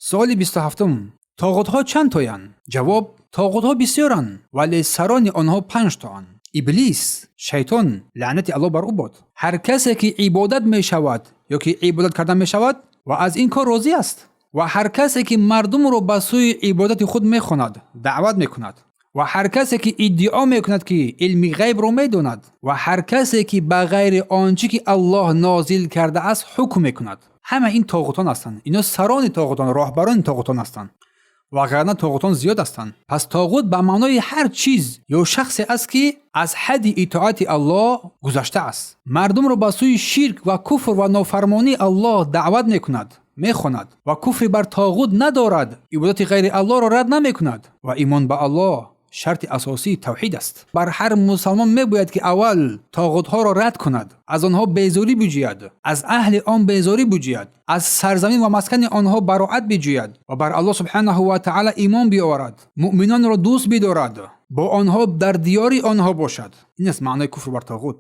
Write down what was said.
Суоли 27-ум: тоғутҳо чанд тоянд? Ҷавоб: тоғутҳо бисёранд, вале сарони онҳо панҷ тоанд. Иблис, шайтон, лаънати Аллоҳ бар ӯ бод. Ҳар касе ки ибодат мешавад ё ки ибодат карда мешавад ва аз ин кор розӣ аст, ва ҳар касе ки мардумро ба сӯи ибодати худ мехонад, даъват мекунад, ва ҳар касе ки иддао мекунад, ки илми ғайбро медонад, ва ҳар касе ки ба ғайри он чӣ ки Аллоҳ нозил кардааст ҳукм мекунад. Ҳама ин тоғутон ҳастанд. Ино сарони тоғутон, роҳбарони тоғутон ҳастанд. Вагарна тоғутон зиёд ҳастанд. Пас тоғут ба маънои ҳар чиз ё шахсе аст, ки аз ҳадди итоати Аллоҳ гузаштааст, мардумро ба сӯи ширк ва куфр ва нофармонии Аллоҳ даъват мекунад, мехонад ва куфри бар тоғут надорад, ибодати ғайри Аллоҳро рад намекунад. Ва имон ба Аллоҳ шарти асосии тавҳид аст. Бар ҳар мусалмон мебояд, ки аввал тоғутҳоро рад кунад, аз онҳо безорӣ биҷӯяд, аз аҳли он безорӣ биҷӯяд, аз сарзамин ва маскани онҳо бароат биҷӯяд ва бар Аллоҳ субҳанаҳу ва таъала имон биёварад, муъминонро дӯст бидорад, бо онҳо дар диёри онҳо бошад. Ин аст маънои куфр бар тоғут.